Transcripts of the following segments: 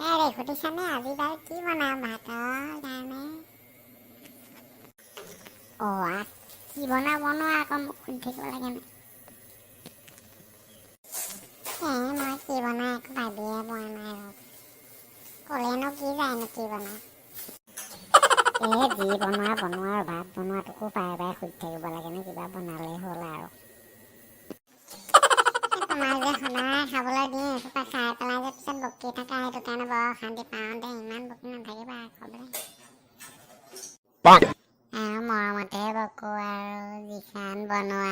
এই সুধিছানে আজি বাৰু কি বনাম ভাতৰ কাৰণে? অ' কি বনাওঁ বনোৱা আকৌ, মোক সুধি থাকিব লাগে নে? এই মই কি বনাওঁ একো ভাবিয়ে পোৱা নাই। ক'লেনো কি যায়নো কি বনাওঁ? এই যি বনোৱা বনোৱা আৰু, ভাত বনোৱাটোকো বাৰে বাৰে সুধি থাকিব লাগেনে? কিবা বনালেই হ'ল আৰু। তোমাক যে সদায় খাবলৈ দিওঁ, এসোপা খাই পেলাই যে পিছত বকি থাকা, সেইটো কাৰণে বৰ অশান্তি পাওঁ দেই। ইমান বকি নাথাকিবা আকৌ বোলে। আৰু মৰমতে বকো আৰু, যিখন বনোৱা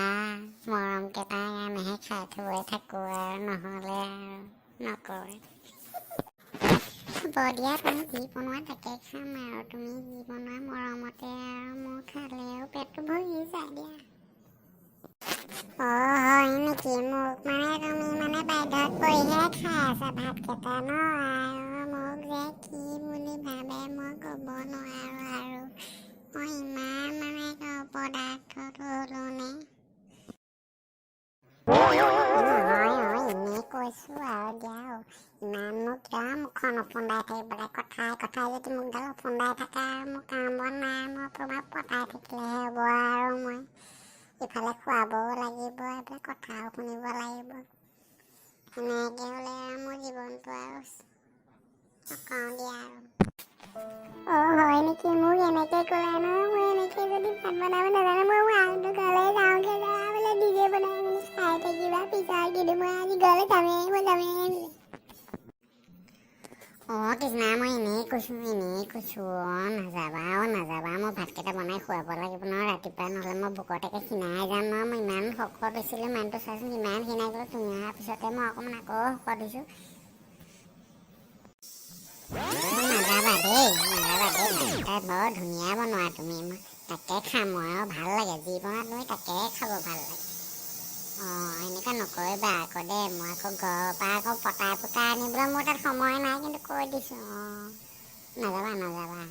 মৰম কেইটাৰ কাৰণেহে খাই থৈ থাকোঁ আৰু, নহ'লে আৰু নকৰোঁ। হ'ব দিয়া, তুমি যি বনোৱা তাকে খাম আৰু। তুমি যি বনোৱা মৰমতে আৰু, মোৰ খালেও পেটটো ভৰি যায় দিয়া। অ' হয় নেকি? মোক মানে তুমি মানে বাধ্যত পৰিহে খাই আছা ভাতকেইটা ন? আৰু মোক যে কি বুলি ভাবে মই ক'ব নোৱাৰো আৰু। মই ইমান মানে অপদাৰ্থটো হ'লো নে? নহয় অ', এনেই কৈছোঁ আৰু দিয়া। ইমান মোক কিয় মুখখন ওফোন্দাই থাকিব লাগে? কথাই কথাই যদি মুখডাল ওফোন্দাই থাকে আৰু, মোৰ কাম বন নাই। মই তোমাক পতাই থাকিলেহে হ'ব আৰু? মই ইফালে খুৱাবও লাগিব, এইফালে কথাও শুনিব লাগিব। এনেকৈ হ'লে আৰু মোৰ জীৱনটো আৰু নকওঁ দিয়া আৰু। অ' হয় নেকি? মোক এনেকৈ ক'লা ন? মই এনেকৈ যদি ভাত বনাব নাজানো, মই মানুহটো ঘৰলৈ যাওঁগৈ। যা বোলে, নিজে বনাই মেলি খাই থাকিবা পিছত। কিন্তু মই আজি ঘৰলৈ যামেই, মই যামেই বোলে। অ' কৃষ্ণা, মই এনেই কৈছোঁ, এনেই কৈছোঁ। অ' নাযাবা, অ' নাযাবা। মই ভাতকেইটা বনাই খুৱাব লাগিব নহয় ৰাতিপুৱা, নহ'লে মই ভোকত একে ক্ষীণাই যাম নহয়। মই ইমান শকত হৈছিলোঁ মানুহটো, চাচোন ইমান ক্ষীণাই গ'লোঁ। তুমি অহাৰ পিছতে মই অকণমান আকৌ শকত হৈছোঁ। নাযাবা দেই, নাযাবা দেই। ভাতকেইটা বৰ ধুনীয়া বনোৱা তুমি, মই তাকে খাম মই। আৰু ভাল লাগে, যি বনোৱা তুমি তাকে খাব ভাল লাগে। অঁ, এনেকুৱা নকৰিবা আকৌ দেই। মই আকৌ ঘৰৰ পৰা আকৌ পতাই পতাই আনিবলৈ মোৰ তাত সময় নাই কিন্তু, কৈ দিছোঁ। অঁ, নাযাবা, নাযাবা।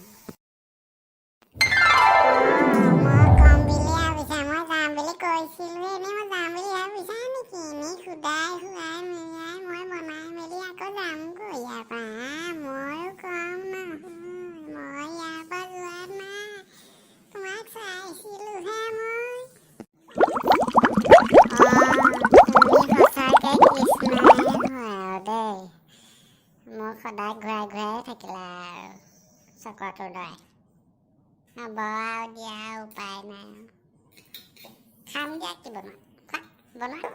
মই কম বুলি ভাবিছা? মই যাম বুলি কৈছিলোঁহে। এনেই মই যাম বুলি ভাবিছা নেকি? এনেই সুদাই খুৱাই মেলাই মই বনাই মেলি আকৌ যামগৈ ইয়াৰ পৰা। ময়ো কম নহয়, মই ইয়াৰ পৰা যোৱা নাই, তোমাক চাইছিলোঁহে মই। অঁ, তুমি সঁচাকৈ কৃষ্ণই হয় আৰু দেই। মোক সদায় ঘূৰাই ঘূৰাই থাকিলা আৰু চকৰটোৰ দৰে। হ'ব আৰু দিয়া, উপায় নাই আৰু। খাম দিয়া, কি বনোৱা খোৱা, বনোৱা।